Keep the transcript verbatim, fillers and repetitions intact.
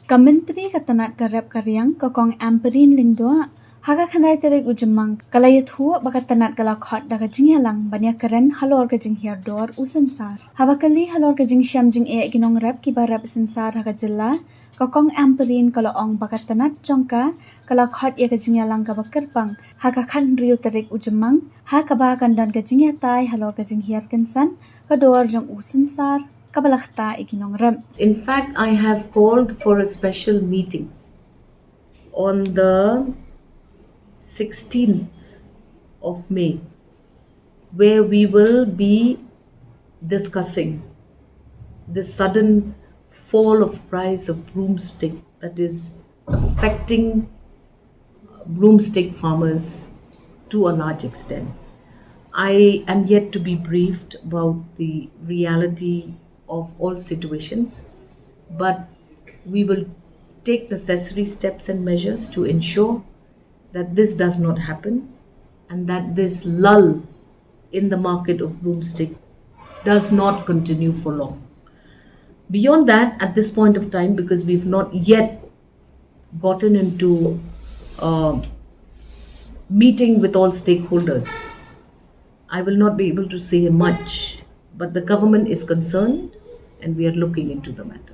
Ka Myntri ka tnat ka rep ka riang, ka Kong Ampareen Lyngdoh, ha ka khyndai tarik u Jymmang ka la ïathuh ba ka tnat ka la khot da ka jingïalang ban ïakren halor ka jinghiar dor u synsar. Haba kylli halor ka jingshem jingeh ki nongrep kiba rep synsar ha ka jylla, ka Kong Ampareen ka la ong ba ka tnat jong ka ka la khot ïa ka jingïalang kaba kyrpang ha ka khathynriew tarik u Jymmang, ha kaba kan don ka jingïatai halor ka jinghiar kynsan ka dor jong u synsar kaba la ktah ïa ki nongrep. In fact, I have called for a special meeting on the sixteenth of May, where we will be discussing the sudden fall of price of broomstick that is affecting broomstick farmers to a large extent. I am yet to be briefed about the reality of all situations, but we will take necessary steps and measures to ensure that this does not happen and that this lull in the market of broomstick does not continue for long. Beyond that, at this point of time, because we've not yet gotten into uh, meeting with all stakeholders, I will not be able to say much, but the government is concerned and we are looking into the matter.